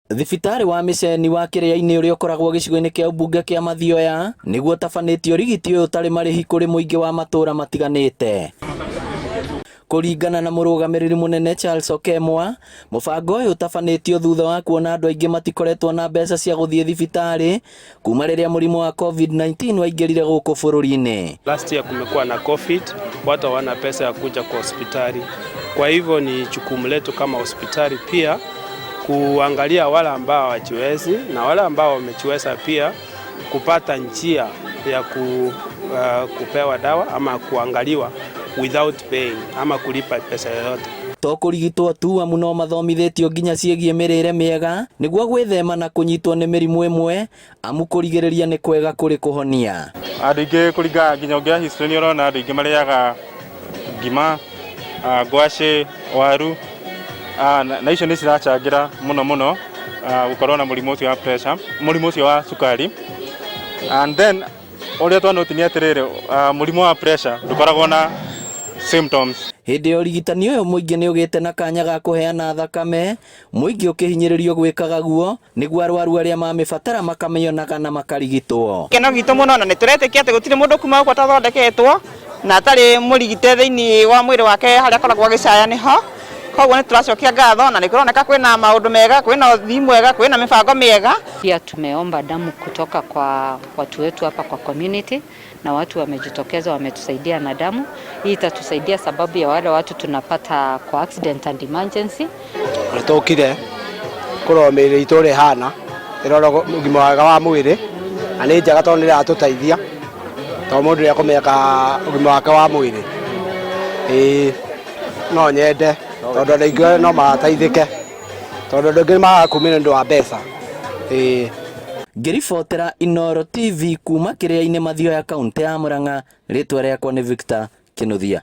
Thibitarĩ wa Mĩceni wa Kĩrĩa-inĩ ũrĩa ũkoragwo gĩcigo-inĩ kĩa ũmbunge kĩa Mathioya nĩguo ũtabanĩtie ũrigiti ũyũ ũtarĩ marĩhi kũrĩ mũingĩ wa matũũra matiganĩte. Kũringana na mũrũgamĩrĩri mũnene Charles Okemwa, mũbango ũyũ ũtabanĩtio thutha wa kuona andũ aingĩ matikoretwo na mbeca cia gũthiĩ thibitarĩ kuma rĩrĩa mũrimũ wa COVID-19 waingĩrire gũkũ bũrũri-inĩ. Last year kumekuwa na COVID, watu hawana pesa ya kuja kwa hospitali. Kwa hivyo ni jukumu letu kama hospitali pia kuangalia wale ambao hawajiwezi na wale ambao wamejiweza pia kupata njia ya kupewa dawa ama kuangaliwa without paying ama kulipa pesa yoyote. To kũrigitwo tu amu no mathomithĩtio nginya ciĩgiĩ mĩrĩre mĩega nĩguo gwĩthema na kũnyitwo nĩ mĩrimũ ĩmwe amu kũrigĩrĩria nĩ kwega kũrĩ kũhonia. Andũ aingĩ kũringana nginya ũngĩoya history nĩ ũrona andũ aingĩ marĩaga ngima, ngwacĩ, waru, na icio nĩ ciracangĩra mũno mũno gũkorwo na mũrimũ ũcio wa pressure, mũrimũ ũcio wa cukari. And then ũrĩa twanoti nĩ atĩrĩrĩ, mũrimũ wa pressure ndũkoragwo na symptoms. Hĩndĩ ya ũrigitani ũyũ mũingĩ nĩ ũgĩte na kanya ga kũheana thakame, mũingĩ ũkĩhinyĩrĩrio gwĩkaga guo nĩguo arwaru arĩa mamĩbatara makamĩonaga na makarigitwo. Gĩkeno gitũ mũno na nĩ tũretĩkia atĩ gũtirĩ mũndũ kuma gũkũ atathondeketwo na atarĩ mũrigite thĩinĩ wa mwĩrĩ wake harĩa akoragwo agĩcaya nĩho. Koguo nĩ tũracokia ngatho na nĩ kũroneka kwĩna maũndũ mega, kwĩna ũthii mwega, kwĩna mĩbango mĩega. Pia tumeomba damu kutoka kwa watu wetu hapa kwa community na watu wamejitokeza wametusaidia na damu. Hii itatusaidia sababu ya wale watu tunapata kwa accident and emergency. Nĩ tũkire kũrora mĩĩrĩ itũ ũrĩa ĩhana, ĩrora ũgima mwega wa mwĩrĩ na nĩ njega tondũ nĩ ĩratũteithia tondũ mũndũ nĩ ekũmenyeka ũgima wake wa mwĩrĩ. Ĩĩ no nyende tondũ andũ aingĩ no mateithĩke tondũ andũ aingĩ nĩ magaga kumĩra nĩ ũndũ wa mbeca. Ĩĩ. Ngĩribotera Inooro TV kuma Kĩrĩa-inĩ Mathioya, kaũntĩ ya Murang'a, rĩtwa rĩakwa nĩ Victor Kinuthia.